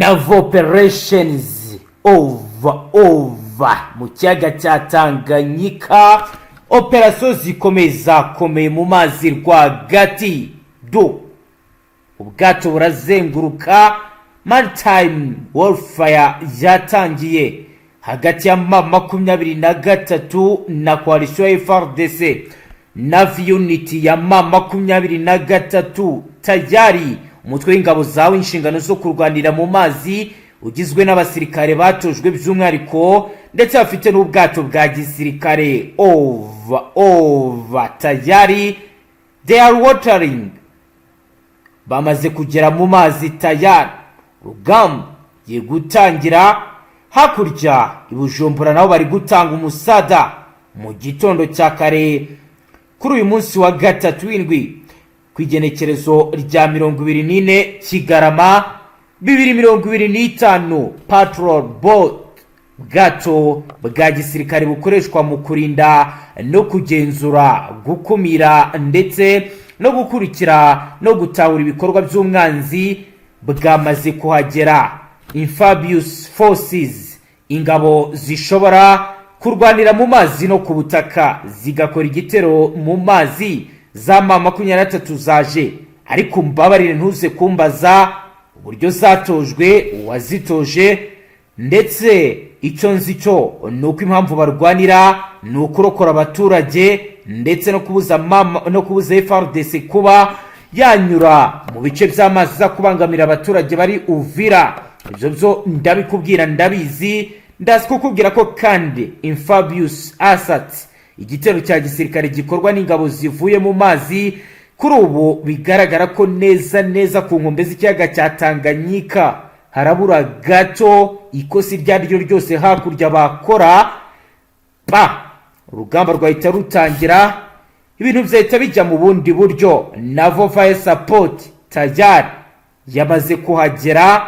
Naval operations over over mu kiyaga cya Tanganyika. Operasiyo zikomeye zakomeye mu mazi rwagati. Do ubwato burazenguruka. Maritime warfare yatangiye hagati ya M23 na coalition ya FARDC. Navy unit ya M23 tayari, umutwe w'ingabo zawe inshingano zo kurwanira mu mazi, ugizwe n'abasirikare batojwe by'umwihariko ndetse bafite n'ubwato bwa gisirikare. Over over, tayari they are watering, bamaze kugera mu mazi tayari. Rugamba giye gutangira. Hakurya i Bujumbura nabo bari gutanga umusada mu gitondo cya kare kuri uyu munsi wa gatatu w'indwi, ku igenekerezo rya 24 Kigarama 2025. Patrol boat, bwato bwa gisirikare bukoreshwa mu kurinda no kugenzura, gukumira ndetse no gukurikira no gutahura ibikorwa by'umwanzi, bwamaze kuhagera. Amphibious forces, ingabo zishobora kurwanira mu mazi no ku butaka, zigakora igitero mu mazi, za M23 zaje. Ariko mbabarire, ntuze kumbaza uburyo zatojwe, uwazitoje, ndetse icyo nzi cyo ni uko impamvu barwanira ni ukurokora abaturage ndetse no kubuza mama no kubuza FARDC kuba yanyura mu bice by'amazi za kubangamira abaturage bari Uvira. Ibyo byo ndabikubwira, ndabizi. Ndazi kukubwira ko kandi amphibious assault, igitero cya gisirikare gikorwa n'ingabo zivuye mu mazi, kuri ubu bigaragara ko neza neza ku nkombe z'ikiyaga cya Tanganyika harabura gato ikosi iryo ari ryo ryose hakurya bakora pa, urugamba rwahita rutangira, ibintu byahita bijya mu bundi buryo. Naval fire support tayari yamaze kuhagera,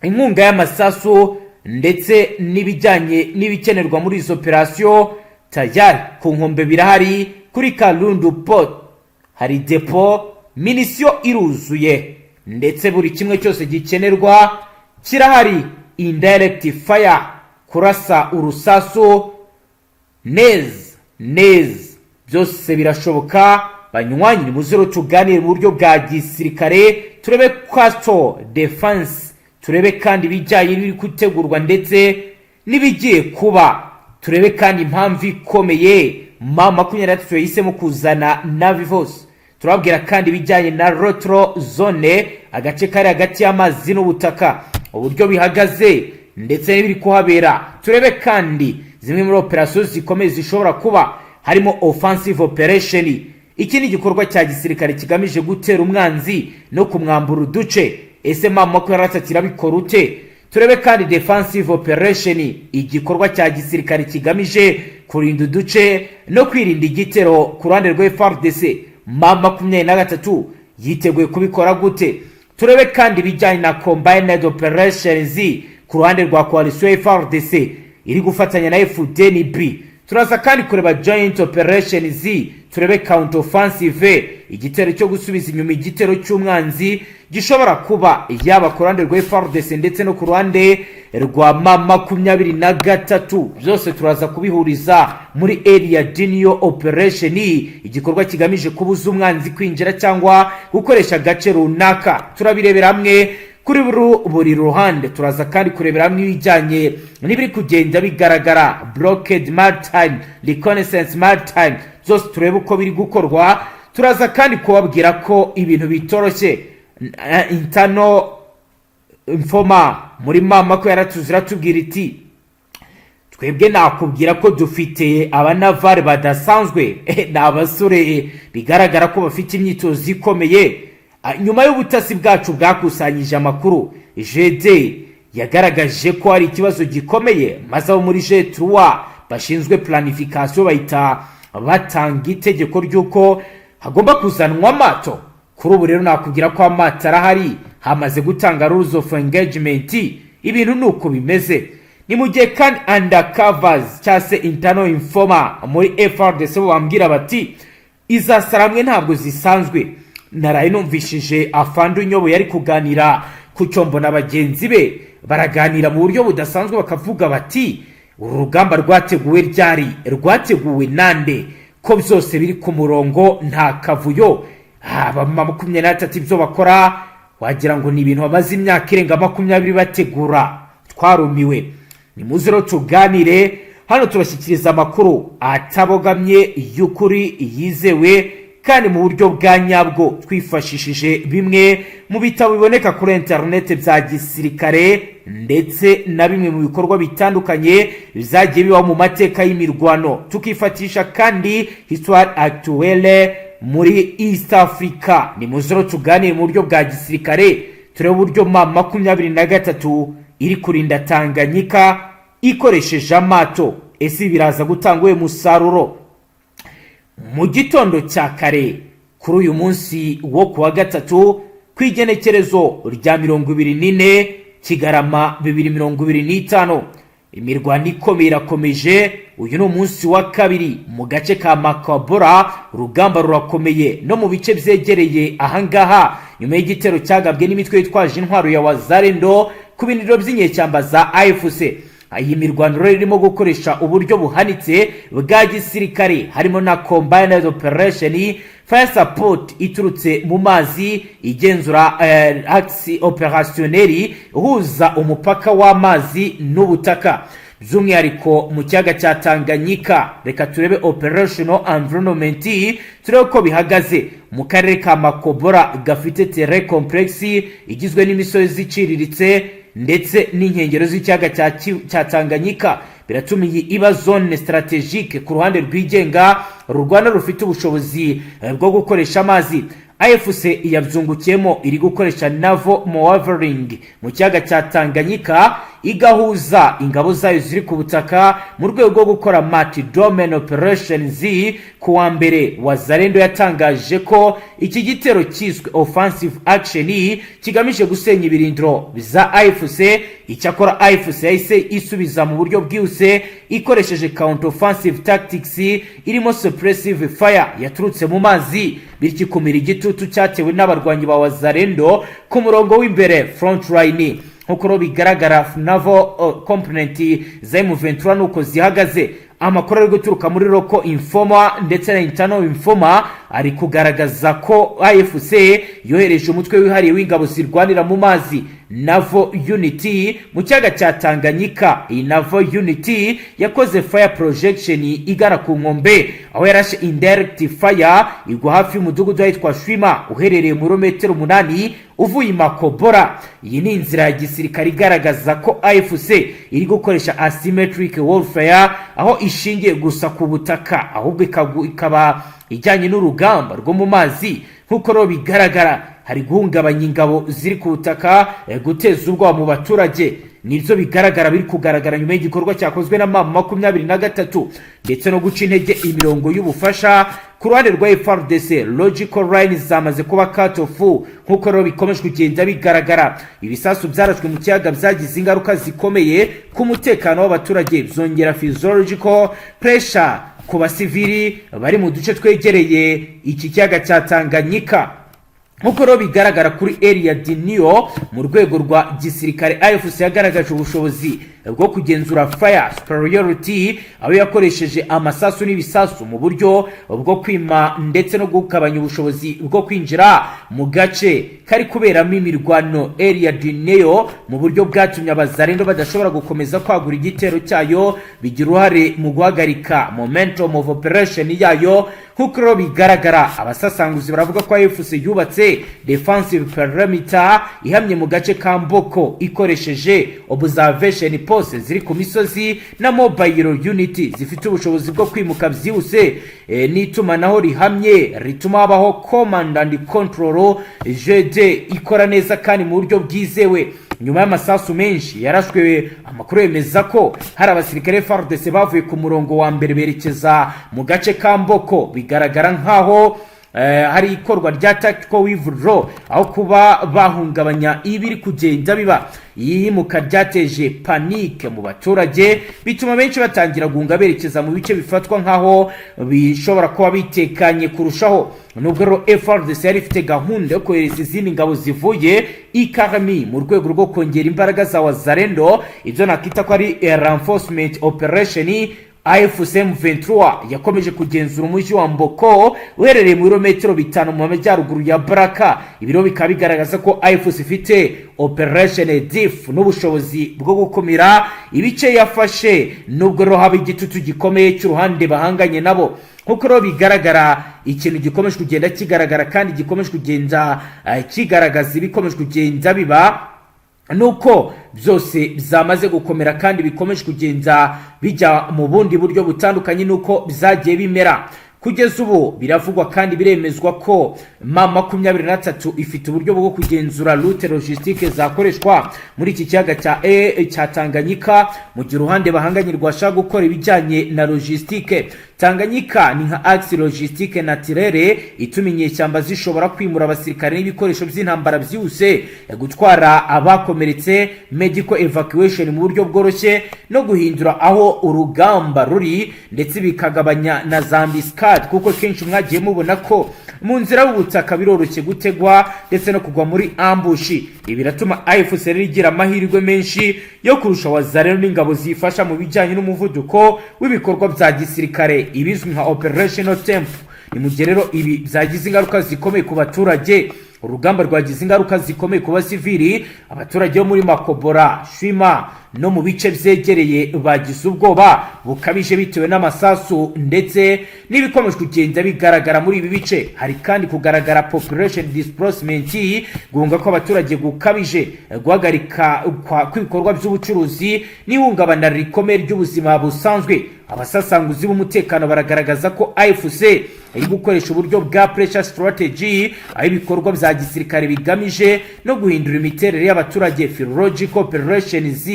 inkunga y'amasasu ndetse n'ibijyanye n'ibikenerwa muri izo operasiyo tayari ku nkombe birahari. Kuri Kalundu Port hari dépôt, munition iruzuye, ndetse buri kimwe cyose gikenerwa kirahari. Indirect fire, kurasa urusasu neza neza, byose birashoboka. Banywanyi, ni muzero tuganire mu buryo bwa gisirikare, turebe coastal defense, turebe kandi ibijyanye n'ibiri gutegurwa ndetse n'ibigiye kuba, turebe kandi impamvu ikomeye M23 yahisemo kuzana Navy Force. Turababwira kandi ibijyanye na littoral zone, agace kari hagati y'amazi n'ubutaka, uburyo bihagaze ndetse n'ibiri kuhabera. Turebe kandi zimwe muri operasiyo zikomeye zishobora kuba, harimo offensive operation. Iki ni igikorwa cya gisirikare kigamije gutera umwanzi no kumwambura uduce. Ese M23 irabikora ute? Turebe kandi defensive operation, igikorwa cya gisirikare kigamije kurinda uduce no kwirinda igitero ku ruhande rwa FARDC. M23 yiteguye kubikora gute? Turebe kandi ibijyanye na combined operations ku ruhande rwa coalition FARDC iri gufatanya na FDNB. Turaza kandi kureba joint operations, turebe counter offensive, igitero cyo gusubiza inyuma igitero cy'umwanzi gishobora kuba yaba ku ruhande rwa FARDC ndetse no ku ruhande rwa M23. Byose turaza kubihuriza muri area denial operation, igikorwa kigamije kubuza umwanzi kwinjira cyangwa gukoresha agace runaka. Turabirebera hamwe kuri buri ruhande. Turaza kandi kurebera hamwe ibijyanye n'ibiri kugenda bigaragara, blockade maritime, reconnaissance maritime, byose turebe uko biri gukorwa. Turaza kandi kubabwira ko ibintu bitoroshye. Internal informer muri mama ko yaratuze, iratubwira iti: "Twebwe nakubwira ko dufite abanavare badasanzwe, ni abasore bigaragara ko bafite imyitozo ikomeye. Nyuma y'ubutasi bwacu bwakusanyije amakuru, G2 yagaragaje ko hari ikibazo gikomeye, maze abo muri G3 bashinzwe planification bahita batanga itegeko ry'uko hagomba kuzanwa amato. Kuri ubu rero nakubwira ko amato arahari, hamaze gutanga rules of engagement, ibintu ni uko bimeze." Ni mu gihe kandi undercovers cyangwa se internal informer muri FARDC bo bambwira bati: "Iza Sarambwe ntabwo zisanzwe." Naraye numvishije afande unyoboye ari kuganira kuri televiziyo y'igihugu, Ku cyombo na bagenzi be baraganira mu buryo budasanzwe, bakavuga bati: "Uru rugamba rwateguwe ryari? Rwateguwe nande, ko byose biri ku murongo, nta kavuyo?" Haba 23, ibyo bakora wagira ngo ni ibintu bamaze imyaka irenga 20 bategura. Twarumiwe. Nimuze rero tuganire hano, tubashyikiriza amakuru atabogamye, y'ukuri, yizewe kandi mu buryo bwa nyabwo, twifashishije bimwe mu bitabo biboneka kuri interineti bya gisirikare ndetse na bimwe mu bikorwa bitandukanye byagiye bibaho mu mateka y'imirwano, tukifatisha kandi histoire actuelle muri East Africa. Ni rero tuganire mu buryo bwa gisirikare, turebe uburyo M23 iri kurinda Tanganyika ikoresheje amato. Ese biraza gutanga uwo musaruro? Mu gitondo cya kare kuri uyu munsi wo kuwa gatatu, ku igenekerezo rya 24 Kigarama 2025, imirwano ikomeye irakomeje. Uyu ni umunsi wa kabiri mu gace ka Makabora. Urugamba rurakomeye no mu bice byegereye ahangaha, nyuma y'igitero cyagabwe n'imitwe yitwaje intwaro ya Wazalendo ku biniro by'inyeshyamba za AFC. Iyi mirwano rero irimo gukoresha uburyo buhanitse bwa gisirikare, harimo na combined operation, fire support iturutse mu mazi igenzura axe opérationnel ihuza umupaka w'amazi n'ubutaka, by'umwihariko mu kiyaga cya Tanganyika. Reka turebe operational environment, turebe ko bihagaze mu karere ka Makobora gafite terrain complex igizwe n'imisozi iciriritse ndetse n'inkengero z'ikiyaga cya Tanganyika. Biratuma iyi iba zone stratégique ku ruhande rwigenga rurwana rufite ubushobozi bwo gukoresha amazi. AFC yabyungukiyemo, iri gukoresha naval maneuvering mu kiyaga cya Tanganyika, igahuza ingabo zayo ziri ku butaka mu rwego rwo gukora multi domain operations. Ku wa mbere, Wazalendo yatangaje ko iki gitero cyiswe offensive action kigamije gusenya ibirindiro za AFC. Icyakora AFC yahise isubiza mu buryo bwihuse, ikoresheje counter offensive tactics irimo suppressive fire yaturutse mu mazi, bityo ikumira igitutu cyatewe n'abarwanyi ba Wazalendo ku murongo w'imbere, front line. Nk'uko rero bigaragara, naval component za M23 nuko zihagaze. Amakuru ari guturuka muri local informer ndetse na internal informer ari kugaragaza ko AFC yohereje umutwe wihariye w'ingabo zirwanira mu mazi, naval unit, mu kiyaga cya Tanganyika. Iyi naval unit yakoze fire projection igana ku nkombe, aho yarashe indirect fire igwa hafi y'umudugudu witwa Shwima, uherereye mu birometero 8 uvuye i Makobora. Iyi ni inzira ya gisirikare igaragaza ko AFC iri gukoresha asymmetric warfare, aho ishingiye gusa ku butaka, ahubwo ikaba ijyanye n'urugamba rwo mu mazi. Nk'uko rero bigaragara, hari guhungabanya ingabo ziri ku butaka, guteza ubwoba mu baturage. Nibyo bigaragara, biri kugaragara nyuma y'igikorwa cyakozwe na M23, ndetse no guca intege imirongo y'ubufasha ku ruhande rwa FARDC. Logistical line zamaze kuba cut off. Nk'uko rero bikomeje kugenda bigaragara, ibisasu byarashwe mu kiyaga byagize ingaruka zikomeye ku mutekano w'abaturage, byongera physiological pressure ku basivili bari mu duce twegereye iki kiyaga cya Tanganyika. Nk'uko rero bigaragara kuri area dinio, mu rwego rwa gisirikare AFC yagaragaje ubushobozi bwo kugenzura fire superiority, aho yakoresheje amasasu n'ibisasu mu buryo bwo kwima ndetse no kugabanya ubushobozi bwo kwinjira mu gace kari kuberamo imirwano, area dineo, mu buryo bwatumye Abazalendo badashobora gukomeza kwagura igitero cyayo, bigira uruhare mu guhagarika momentum of operation yayo. Nk'uko rero bigaragara, abasasanguzi baravuga ko AFC yubatse defensive perimeter ihamye mu gace ka Mboko, ikoresheje observation post ziri ku misozi na mobile unit zifite ubushobozi bwo kwimuka byihuse, n'itumanaho rihamye rituma habaho command and control GD ikora neza kandi mu buryo bwizewe. Nyuma y'amasasu menshi yarashwe, amakuru yemeza ko hari abasirikare FARDC bavuye ku murongo wa mbere berekeza mu gace ka Mboko. Bigaragara nk'aho hari ikorwa rya tactical withdraw aho kuba bahungabanya ibiri kugenda biba. Iyi yimuka ryateje panique mu baturage, bituma benshi batangira guhunga berekeza mu bice bifatwa nk'aho bishobora kuba bitekanye kurushaho. Nubwo rero FARDC yari ifite gahunda yo kohereza izindi ngabo zivuye i Kalemie mu rwego rwo kongera imbaraga za Wazalendo, ibyo nakita ko ari reinforcement operation, AFC M23 yakomeje kugenzura umujyi wa Mboko uherereye mu birometero 5 mu majyaruguru ya Baraka. Ibiro bikaba bigaragaza ko AFC ifite operation depth n'ubushobozi bwo gukumira ibice yafashe, nubwo rero haba igitutu gikomeye cy'uruhande bahanganye nabo. Nk'uko rero bigaragara, ikintu gikomeje kugenda kigaragara kandi gikomeje kugenda kigaragaza ibikomeje kugenda biba, nuko byose byamaze gukomera kandi bikomeje kugenda bijya mu bundi buryo butandukanye nuko byagiye bimera kugeza ubu. Biravugwa kandi biremezwa ko M23 ifite uburyo bwo kugenzura route logistique zakoreshwa muri iki kiyaga cya Tanganyika, mu gihe uruhande bahanganye rwashaka gukora ibijyanye na logistique. Tanganyika ni nka axe logistique naturelle ituma inyeshyamba zishobora kwimura abasirikare n'ibikoresho by'intambara byihuse, gutwara abakomeretse, medical evacuation mu buryo bworoshye, no guhindura aho urugamba ruri, ndetse bikagabanya na za embuscade, kuko kenshi mwagiye mubona ko mu nzira y'ubutaka biroroshye gutegwa ndetse no kugwa muri ambush. Ibi biratuma AFC rero igira amahirwe menshi yo kurusha Wazalendo n'ingabo zifasha mu bijyanye n'umuvuduko w'ibikorwa bya gisirikare, ibizwi nka operational tempo. Ni mu gihe rero ibi byagize ingaruka zikomeye ku baturage. Urugamba rwagize ingaruka zikomeye ku basivili. Abaturage bo muri Makobora, Shima no mu bice byegereye bagize ubwoba bukabije bitewe n'amasasu ndetse n'ibikomeje kugenda bigaragara muri ibi bice. Hari kandi kugaragara population displacement, guhunga kw'abaturage gukabije, guhagarika kw'ibikorwa by'ubucuruzi n'ihungabana rikomeye ry'ubuzima busanzwe. Abasasanguzi b'umutekano baragaragaza ko AFC iri gukoresha uburyo bwa pressure strategy, aho ibikorwa bya gisirikare bigamije no guhindura imiterere y'abaturage, psychological operations,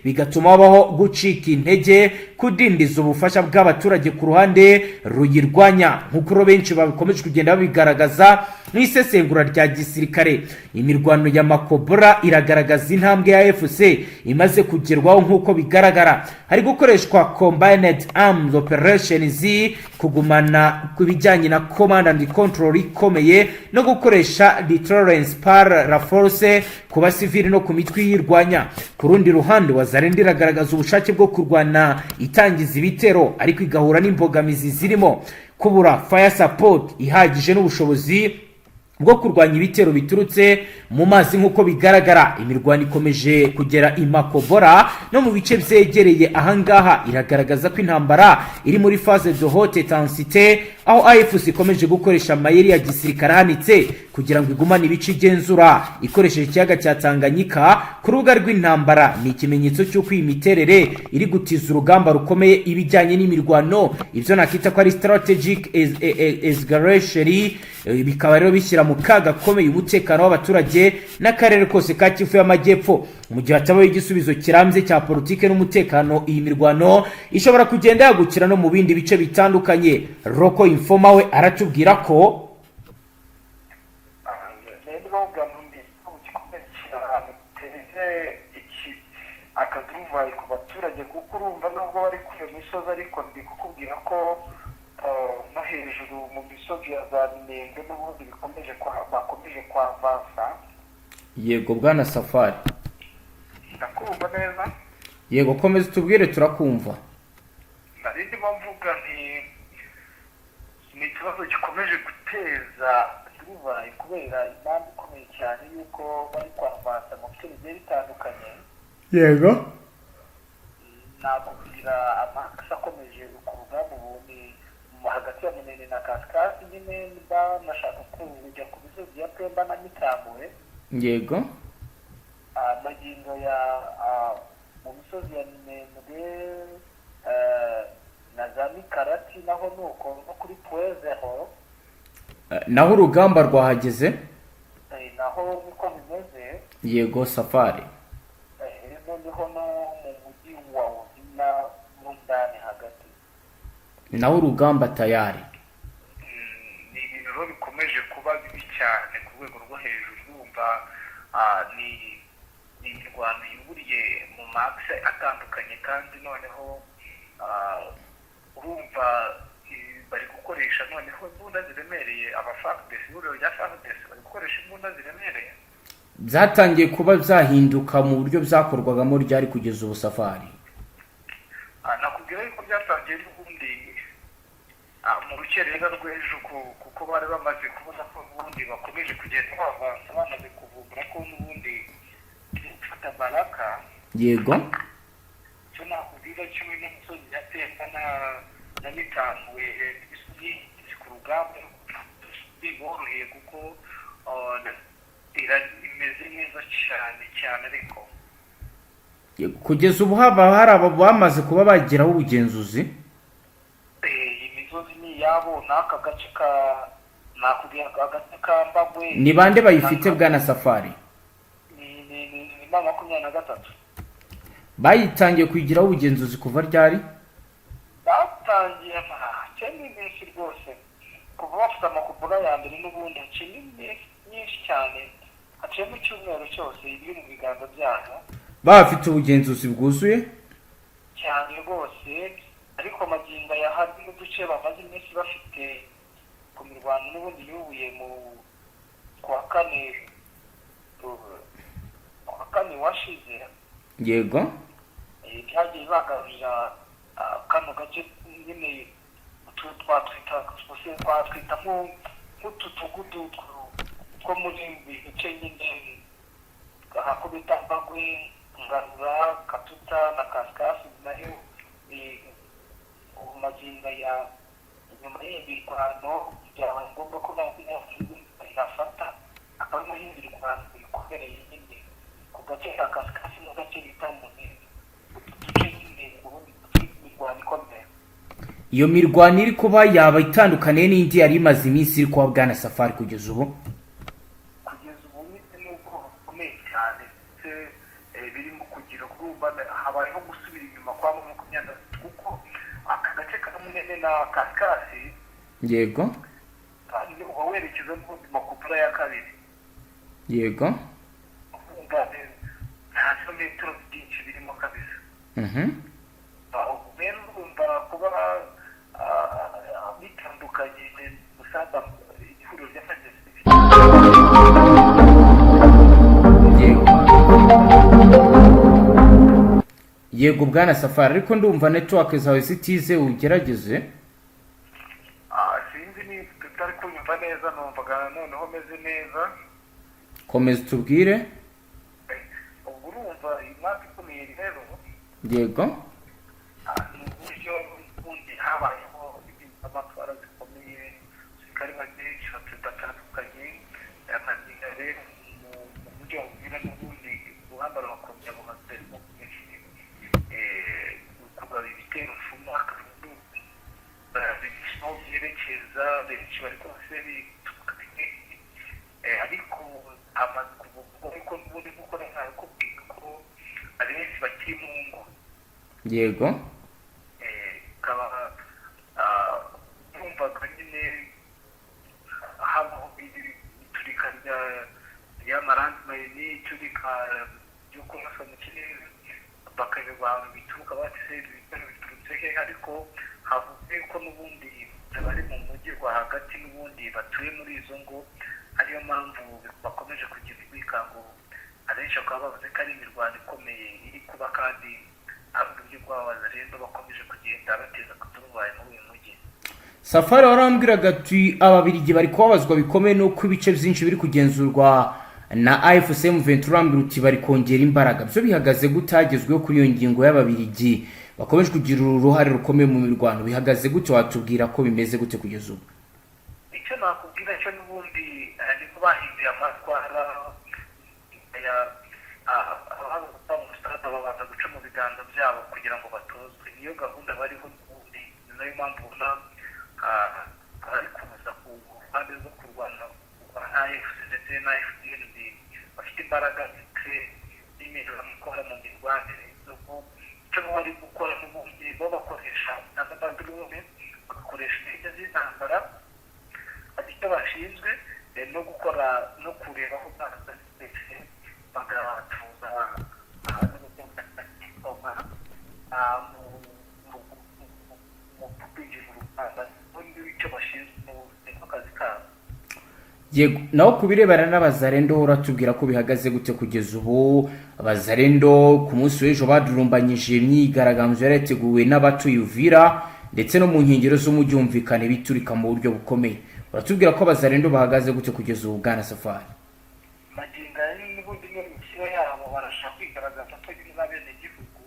bigatuma habaho gucika intege, kudindiza ubufasha bw'abaturage ku ruhande ruyirwanya, nk'uko rero benshi bakomeje kugenda babigaragaza mu isesengura rya gisirikare. Imirwano ya Makobora iragaragaza intambwe ya AFC imaze kugerwaho. Nk'uko bigaragara, hari gukoreshwa combined arms operations, kugumana ku bijyanye na command and control ikomeye, no gukoresha deterrence par la force ku basivili no ku mitwe yirwanya. Ku rundi ruhande, Wazalendo iragaragaza ubushake bwo kurwana, itangiza ibitero, ariko igahura n'imbogamizi zirimo kubura fire support ihagije n'ubushobozi bwo kurwanya ibitero biturutse mu mazi. Nk'uko bigaragara, imirwano ikomeje kugera i Makobora no mu bice byegereye ahangaha iragaragaza ko intambara iri muri phase de haute intensité, aho AFC ikomeje gukoresha amayeri ya gisirikare ahanitse kugira ngo igumane ibice igenzura ikoresheje ikiyaga cya Tanganyika ku rubuga rw'intambara. Ni ikimenyetso cy'uko iyi miterere iri gutiza urugamba rukomeye ibijyanye n'imirwano, ibyo nakita ko ari strategic escalation. Bikaba rero bishyira mu kaga gakomeye umutekano w'abaturage n'akarere kose ka Kivu y'Amajyepfo. Mu gihe hatabaho igisubizo kirambye cya politike n'umutekano, iyi mirwano ishobora kugenda yagukira no mu bindi bice bitandukanye. Roko Informer we aratubwira ko Rero gikomeye cyane giteje iki akaduruvayi ku baturage, kuko urumva nubwo bari kuri iyo misozi, ariko ndi kukubwira ko no hejuru mu misozi ya za Minembwe n'ubundi bikomeje bakomeje kwavansa. Yego, bwana Safari. Ndakumva neza. Yego, komeza utubwire, turakumva. Nari ndimo mvuga nti ni ikibazo gikomeje guteza akaduruvayi kubera impamvu ikomeye cyane y'uko bari kwavansa mu bice bigiye bitandukanye. Nakubwira amakisi akomeje ku rugamba ubu ni hagati ya Munene na Kasikasi nyine, banashaka kujya ku misozi ya Pemba na Mitambwe. Magingo ya mu misozi ya Minembwe na za Mikarati naho nuko, no kuri Puwezeho. Naho urugamba rwahageze. Naho niko bimeze. Yego, Safari. Noneho no mu mujyi wa Uvira mo ndani hagati. Naho urugamba tayari. Ni ibintu rero bikomeye. Urumva ni imirwano yuburiye mu ma axes atandukanye, kandi noneho urumva bari gukoresha noneho imbunda ziremereye. Aba FARDC, ihuriro rya FARDC, bari gukoresha imbunda ziremereye. Byatangiye kuba byahinduka mu buryo byakorwagamo ryari kugeza ubu, Safari? Nakubwira yuko byatangiye n'ubundi mu rukerera rw'ejo, kuko bari bamaze kubona ko n'ubundi bakomeje kugenda bavansa, bamaze kuvumbura ko n'ubundi gufata Baraka. Icyo nakubwira kimwe n'imisozi ya Temba na Mitambwe, imisozi ku rugamba biboroheye kuko imeze neza cyane cyane, ariko Yego, kugeza ubu haba hari aba bamaze kuba bageraho ubugenzuzi? Iyi misozi ni iyabo, n'aka gace ka nakubwira agace ka Mbagwe. Ni bande bayifite, bwana Safari? Ni M23. Bayitangiye kuyigiraho ubugenzuzi kuva ryari? Batangiye haciyemo iminsi rwose, kuva bafite amakupura ya mbere n'ubundi haciyemo iminsi myinshi cyane, haciyemo icyumweru cyose ibiri mu biganza byabo. Bafite ubugenzuzi bwuzuye? Cyane rwose, ariko magingo aya hari n'uduce bamaze iminsi bafite ku mirwano n'ubundi yubuye mu kuwa kane, kuwa kane washize. Byagiye bagarurira kano gace nyine twatwita nk'utu tugudu two muri ibi bice nyine ako bita Mbagwe, Ngarura, Katuta na Kasikasi. Nayo ubu magingo ya nyuma y'iyi mirwano byabaye ngombwa ko ihafata, akaba arimo mirwano ikomereye nyine ku gace ka Kasikasi n'agace bita Munini. Utu duce nyine ubundi imirwano ikomeye. Iyo mirwano iri kuba yaba itandukaniye n'indi yari imaze iminsi iri kuba, bwana Safari, kugeza ubu? Kugeza ubu nyine nuko bukomeye cyane, ndetse birimo kugira kurumva habayeho gusubira inyuma kwa 23, kuko aka gace ka Munene na Kasikasi uba werekeza n'ubundi Makupura ya kabiri. Urumva nta birometero byinshi birimo kabisa. Aho rero urumva kuba bitandukanye gusa ihuriro ry'amagezi. Yego, bwana Safari, ariko ndumva network zawe zitize, ugerageze. Sinzi niba tutari kunyumva neza, numvaga noneho meze neza. Komeza utubwire. Ubwo urumva impamvu ikomeye rero ni uburyo ubundi habayeho amatwara zikomeye, abasirikare benshi batandukanye. Amazinga rero mu buryo babwira n'ubundi urugamba rurakomeye, abo bakomeje kugaba ibitero mfuma aho byerekeza, benshi bari kose bituruka, ariko hamaze kuvugwa ariko n'ubundi nk'uko nabikubwiye ko abenshi bakiri mu ngo. Ukaba numvaga nyine habaho iturika ry'ama landmine, iturika ryo kurasa mu kirere, bakayoba ahantu bituruka, bati se ibi bitero biturutse hehe? Ariko havuze ko n'ubundi abari mu mujyi rwagati n'ubundi batuye muri izo ngo, ariyo mpamvu bakomeje kugira urwikango. Abenshi bakaba bavuze ko ari imirwano ikomeye iri kuba, kandi ari uburyo bw'abazarendo bakomeje kugenda bateza akaduruvayo muri uyu mujyi. Safari, warambwiraga ati Ababirigi bari kubabazwa bikomeye nuko ibice byinshi biri kugenzurwa na AFC M23, urambwira uti bari kongera imbaraga. Byo bihagaze gute? Hagezweho kuri iyo ngingo y'Ababirigi bakomeje kugira uruhare rukomeye mu mirwano, bihagaze gute? Watubwira ko bimeze gute kugeza ubu? Icyo nakubwira cyo n'ubundi niko bahinduye amatwara ya abaza mu stade, babanza guca mu biganza byabo kugira ngo batozwe. Niyo gahunda bariho n'ubundi, ni nayo mpamvu ubona abari kuza ku ruhande rwo kurwana nka AFC ndetse na FDNB bafite imbaraga ndetse n'impinduramatwara mu mirwanire. Icyo bari gukora n'ubundi bo bakoresha n'ama drone, bagakoresha indege z'intambara, icyo bashinzwe no gukora no kureba aho kwinjira urugamba, ubundi icyo bashinzwe ni akazi kabo. Yego, naho ku birebana n'Abazarendo, uratubwira ko bihagaze gute kugeza ubu? Abazarendo ku munsi w'ejo badurumbanyije imyigaragambyo yari yateguwe n'abatuye Uvira ndetse no mu nkengero z'umujyi, humvikana ibiturika mu buryo bukomeye. Uratubwira ko Abazarendo bahagaze gute kugeza ubu, bwana Safari? Magingo aya n'ubundi niyo misiyo yabo, barashaka kwigaragaza ko nyine n'abenegihugu,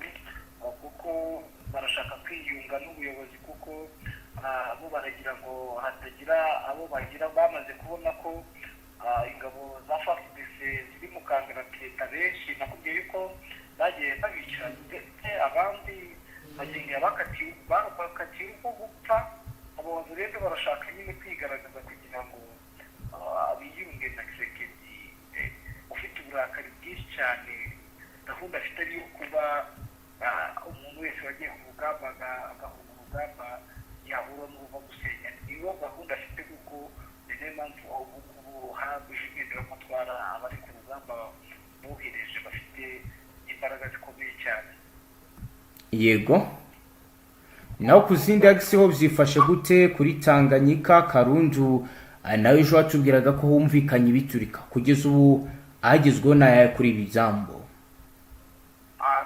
kuko barashaka kwiyunga n'ubuyobozi, kuko bo baragira ngo hatagira abo bagira. Bamaze kubona ko ingabo za FARDC ziri mu kangarateta. Benshi nakubwiye yuko bagiye babica, ndetse abandi magingo aya bakatiwe urwo gupfa. Abo bantu rero barashaka nyine kwigaragaza kugira ngo biyunge na Tshisekedi, ufite uburakari bwinshi cyane. Gahunda afite ari iyo kuba umuntu wese wagiye ku rugamba agahunga urugamba yahura n'uruva gusenya. Niyo gahunda afite, kuko ni nayo mpamvu ubu ngubu habuje impinduramatwara, abari ku rugamba bohereje bafite imbaraga zikomeye cyane. Yego, naho ku zindi axes ho byifashe gute? Kuri Tanganyika, Karundu, nawe ejo watubwiraga ko humvikanye ibiturika. Kugeza ubu ahagezweho n'aya kuri ibi byambo?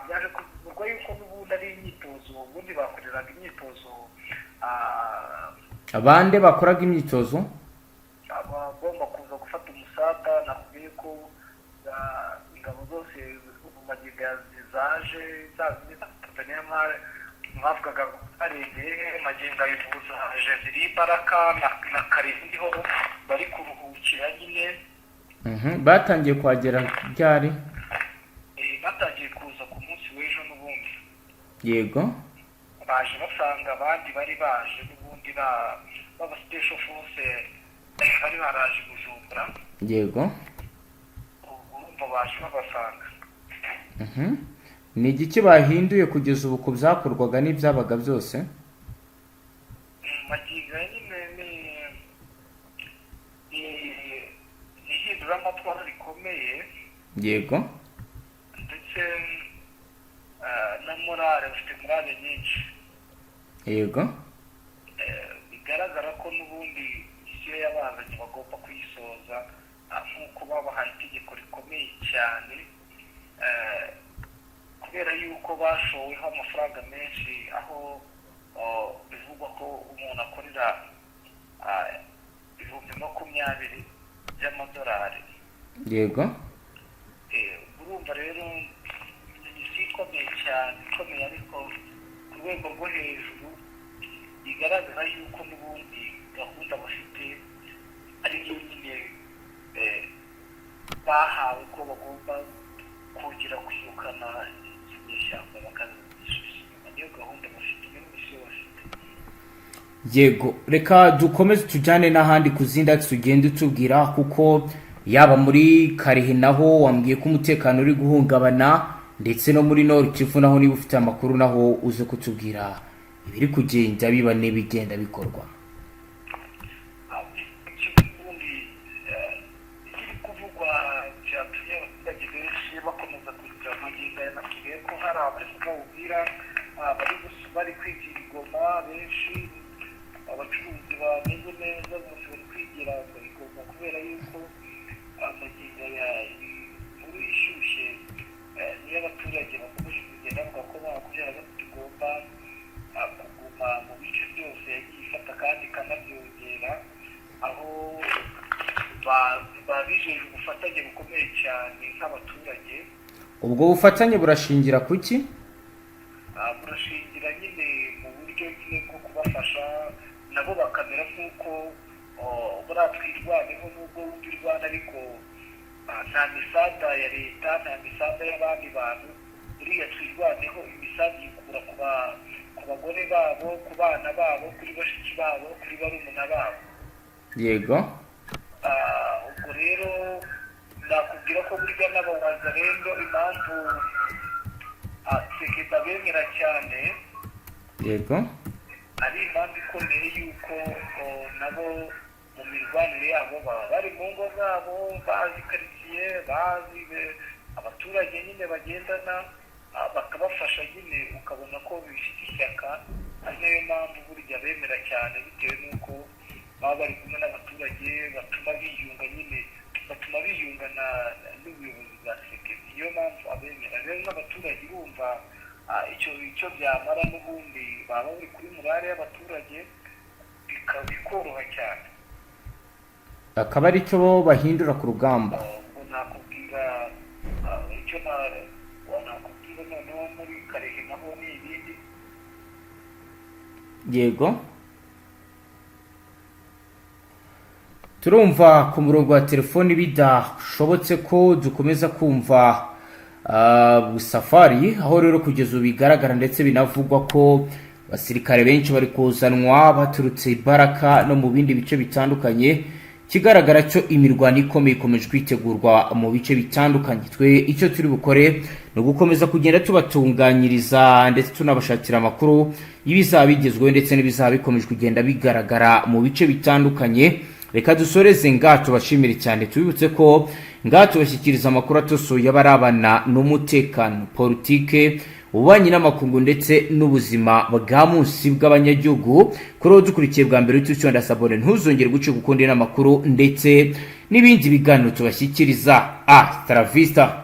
Byaje kuvugwa yuko n'ubundi ari imyitozo, ubundi bakoreraga imyitozo. Abande bakoraga imyitozo? Abagomba kuza gufata umusada. Nakubwiye ko ingabo zose ubu magingo zaje za zindi za Tanzania mwavugaga barengeye, magingo ayo ubu zaje ziri imbaraga na Karindi ho bari kuruhukira nyine. Batangiye kuhagera ryari? Batangiye kuza ku munsi w'ejo n'ubundi. Baje basanga abandi bari baje n'ubundi baba special force bari baraje i Bujumbura. Ubwo urumva baje babasanga. Ni igiki bahinduye kugeza ubu ku byakorwaga n'ibyabaga byose? Magingo aya nyine ni ihinduramatwara rikomeye. Ndetse na morale, bafite morale nyinshi. Bigaragara ko n'ubundi mission y'abazanye bagomba kuyisoza, nk'uko babahaye itegeko rikomeye cyane, kubera yuko bashoweho amafaranga menshi, aho bivugwa ko umuntu akorera 20,000 by'amadolari. Urumva rero ni mission ikomeye cyane, ikomeye ariko ku rwego rwo hejuru, bigaragara yuko n'ubundi gahunda bafite ari yo nyine bahawe, ko bagomba kongera kwirukana izi nyeshyamba bakazisubiza inyuma. Niyo gahunda bafite, niyo mission bafite. Yego, reka dukomeze tujyane n'ahandi ku zindi axes ugenda utubwira, kuko yaba muri Kalehe naho wambwiye ko umutekano uri guhungabana, ndetse no muri Nord Kivu naho, niba ufite amakuru naho uze kutubwira ibiri kugenda biba n'ibigenda bikorwa. Ubundi ikiri kuvugwa byatumye abaturage benshi bakomeza kugira amagingo aya, nakubwiye ko hari abari kuva bari kwigira i Goma benshi, abacuruzi bameze neza bose bari kwigira i Goma, kubera yuko amagingo aya inkuru ishyushye niyo abaturage bakomeje kugenda bavuga ko 23 igomba kuguma mu bice byose yagiye ifata kandi ikanabyongera, aho babijeje ubufatanye bukomeye cyane nk'abaturage. Ubwo bufatanye burashingira ku ki? Burashingira nyine mu buryo nyine bwo kubafasha, nabo bakamera nk'uko buriya Twirwaneho, nubwo wumva irwana ariko nta misada ya leta, nta misada y'abandi bantu. Buriya Twirwaneho imisanzu yikura ku bagore babo, ku bana babo, kuri bashiki babo, kuri barumuna babo. Ubwo rero nakubwira ko burya n'Abawazarendo, impamvu Tshisekedi abemera cyane, ari impamvu ikomeye y'uko nabo mu mirwanire yabo baba bari mu ngo zabo, bazi karitsiye, bazi abaturage nyine bagendana, bakabafasha nyine, ukabona ko bifite ishyaka. Ari nayo mpamvu burya bemera cyane, bitewe n'uko baba bari kumwe n'abaturage, batuma biyunga nyine, batuma biyunga n'ubuyobozi bwa Tshisekedi. Niyo mpamvu abemera rero n'abaturage bumva icyo byamara n'ubundi baba bari kuri morale y'abaturage, bikoroha cyane. Akaba ari cyo bo bahindura ku rugamba. Ubwo nakubwira icyo nakubwira noneho muri Kalehe naho ni ibindi. Yego, turumva ku murongo wa telefoni bidashobotse ko dukomeza kumva Safari. Aho rero kugeza ubu bigaragara ndetse binavugwa ko abasirikare benshi bari kuzanwa baturutse i Baraka no mu bindi bice bitandukanye. Ikigaragara cyo, imirwano ikomeye ikomeje kwitegurwa mu bice bitandukanye. Twe icyo turi bukore ni ugukomeza kugenda tubatunganyiriza ndetse tunabashakira amakuru y'ibizaba bigezweho ndetse n'ibizaba bikomeje kugenda bigaragara mu bice bitandukanye. Reka dusoreze ngaha, tubashimire cyane, tubibutse ko ngaha tubashyikiriza amakuru atosoye aba arabana n'umutekano, politike, ububanyi n'amakungu ndetse n'ubuzima bwa munsi bw'abanyagihugu. Kuri uwo dukurikiye bwa mbere, uhite ucyonda s'abonner, ntuzongere gucika ukundi n'amakuru ndetse n'ibindi biganiro tubashyikiriza. Hasta la vista.